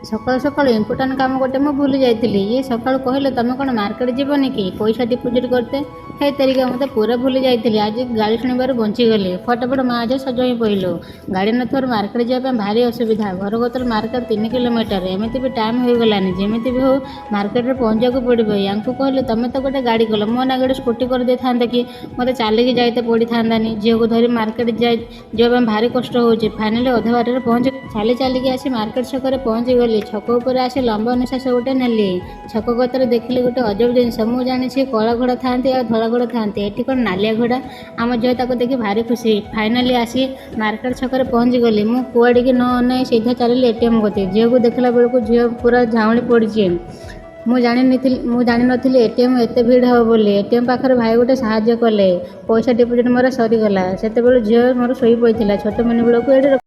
ସକାଳୁ ସକାଳୁ ଇମ୍ପୋର୍ଟାଣ୍ଟ କାମ ଗୋଟେ ମୁଁ ଭୁଲି ଯାଇଥିଲି। ଇଏ ସକାଳୁ କହିଲେ, "ତମେ କ'ଣ ମାର୍କେଟ ଯିବନି କି ପଇସା ଡିପୋଜିଟ୍ କରିତେ?" ହେ ତେରିକା, ମୁଁ ତ ପୁରା ଭୁଲି ଯାଇଥିଲି। ଆଜି ଗାଳି ଶୁଣିବାରୁ ବଞ୍ଚିଗଲି। ଫଟାଫଟ ମା ଝିଅ ସଜ ହୋଇ ପଡ଼ିଲୁ। ଗାଡ଼ି ନଥିବାରୁ ମାର୍କେଟ ଯିବା ପାଇଁ ଭାରି ଅସୁବିଧା। ଘର କତିରୁ ମାର୍କେଟ 3 କିଲୋମିଟର। ଏମିତି ବି ଟାଇମ୍ ହୋଇଗଲାନି। ଯେମିତି ବି ହଉ ମାର୍କେଟରେ ପହଞ୍ଚିବାକୁ ପଡ଼ିବ। ୟାଙ୍କୁ କହିଲେ, "ତମେ ତ ଗୋଟେ ଗାଡ଼ି କଲ, ମୋ ନାଗି ଗୋଟେ ସ୍କୁଟି କରିଦେଇଥାନ୍ତ କି? ମୋତେ ଚାଲିକି ଯାଇତେ ପଡ଼ିଥାନ୍ତାନି। ଝିଅକୁ ଧରି ମାର୍କେଟ ଯାଇ ଯିବା ପାଇଁ ଭାରି କଷ୍ଟ ହେଉଛି।" ଫାଇନାଲି ଅଧା ବାଟରେ ପହଞ୍ଚି ଚାଲି ଚାଲିକି ଆସି ମାର୍କେଟ ଛକରେ ପହଞ୍ଚିଗଲି। ଛକ ଉପରେ ଆସି ଲମ୍ବା ନିଶ୍ୱାସ ଗୋଟେ ନେଲି। ଛକ କତିରେ ଦେଖିଲି ଗୋଟେ ଅଜବ ଜିନିଷ। ମୁଁ ଜାଣିଛି କଳା ଘୋଡ଼ା ଥାଆନ୍ତି ଆଉ ଧଳା ଘୋଡ଼ା ଥାଆନ୍ତି। ଏଠି କ'ଣ ନାଲିଆ ଘୋଡ଼ା? ଆମ ଝିଅ ତାକୁ ଦେଖି ଭାରି ଖୁସି। ଫାଇନାଲି ଆସି ମାର୍କେଟ ଛକରେ ପହଞ୍ଚିଗଲି। ମୁଁ କୁଆଡ଼ିକି ନ ଅନାଇ ସିଧା ଚାଲିଲି ଏଟିଏମ୍ କତି। ଝିଅକୁ ଦେଖିଲା ବେଳକୁ ଝିଅ ପୁରା ଝାଉଁଳି ପଡ଼ିଛି। ମୁଁ ଜାଣିନଥିଲି ଏଟିଏମ୍ ଏତେ ଭିଡ଼ ହେବ ବୋଲି। ଏଟିଏମ୍ ପାଖରେ ଭାଇ ଗୋଟେ ସାହାଯ୍ୟ କଲେ। ପଇସା ଡିପୋଜିଟ୍ ମୋର ସରିଗଲା। ସେତେବେଳେ ଝିଅ ମୋର ଶୋଇପଡ଼ିଥିଲା। ଛୋଟ ମିନି ବ୍ଲଗ୍‌କୁ ଏଇଠି।